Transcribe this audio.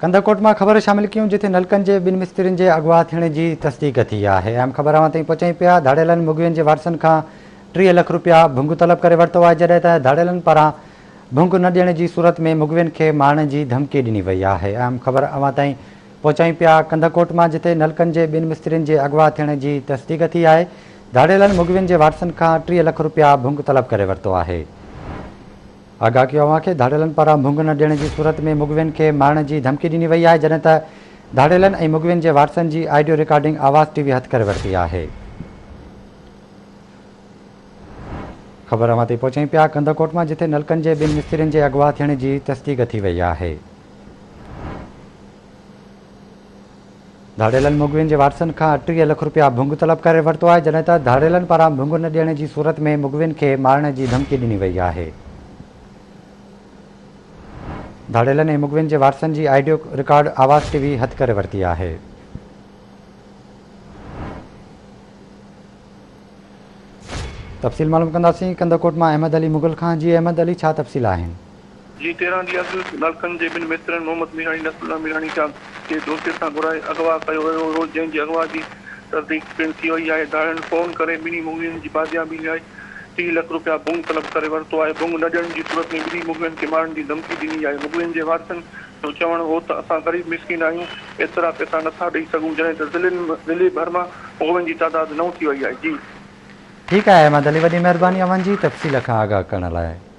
ڪنڌڪوٽ مان خبر شامل ڪيون جتي نلڪن جي ٻن مسترين جي اغوا ٿيڻ جي تصديق ٿي آهي. اهم خبر اوهان تائين پهچائين پيا ڌاڙيلن مغوين جي وارثن کان 30 لک روپيا ڀنگ طلب ڪري ورتو آهي جڏهن ته ڌاڙيلن پاران ڀنگ نه ڏيڻ جي صورت ۾ مغوين کي مارڻ جي ڌمڪي ڏني وئي آهي. اهم خبر اوهان تائين پهچائين پيا ڪنڌڪوٽ مان جتي نلڪن جي ٻن مسترين جي اغوا ٿيڻ جي تصديق ٿي آهي ڌاڙيلن مغوين جي وارثن کان 30 لک روپيا ڀنگ طلب ڪري ورتو آهي. آگاهه ڪيو اوهان کي ڌاڙيلن پاران ڀنگ نه ڏيڻ جي صورت ۾ مغوين کي مارڻ جي ڌمڪي ڏني وئي آهي جڏهن ته ڌاڙيلن ۽ مغوين جي وارثن جي آڊيو رڪارڊنگ آواز ٽي وي هٿ ڪري ورتي آهي. خبر اوهان تائين پهچائين پيا ڪنڌڪوٽ مان جتي نلڪن جي ٻن مسترين جي اغوا ٿيڻ جي تصديق ٿي وئي آهي. ڌاڙيلن مغوين جي وارثن کان 30 لک رپيا ڀنگ طلب ڪري ورتو آهي، جڏهن ته ڌاڙيلن پاران ڀنگ نه ڏيڻ جي صورت ۾ مغوين کي مارڻ جي ڌمڪي ڏني وئي آهي. ڌاڙيلن ۽ مغوين جي وارثن جي آڊيو رڪارڊ آواز ٽي وي هٿ ڪري ورتي آهي. تفصيل معلوم ڪنداسين ڪنڌڪوٽ مان احمد علي مغل کان جي احمد علي ڇا تفصيل آهن. جي 13 ڏينهن اڳ نلڪن جي ٻن مسترين محمد ميراڻي نصر الله ميراڻي کان کي دوستي سان گهرائي اغوا ڪيو ويو هو جنهن جي اغوا جي تصديق پڻ ٿي وئي آهي ڌاڙيلن فون ڪري ٻنهي مغوين جي بازيابي لاء 30 لک روپيا ڀونگ طلب ڪري ورتو آهي ڀونگ نه ڏيڻ جي صورت ۾ ٻنهي مغوين کي مارڻ جي ڌمڪي ڏني آهي مغوين جي وارثن جو چوڻ هو ته اسان غريب مسڪين آهيون ايترا پئسا نٿا ڏئي سگهون جڏهن ته ضلعن ضلعي ڀر مان مغوين جي تعداد نو ٿي وئي آهي جي. ٺيڪ آهي احمد علي وڏي مهرباني اوهان جي تفصيل کان آگاهه ڪرڻ لاء.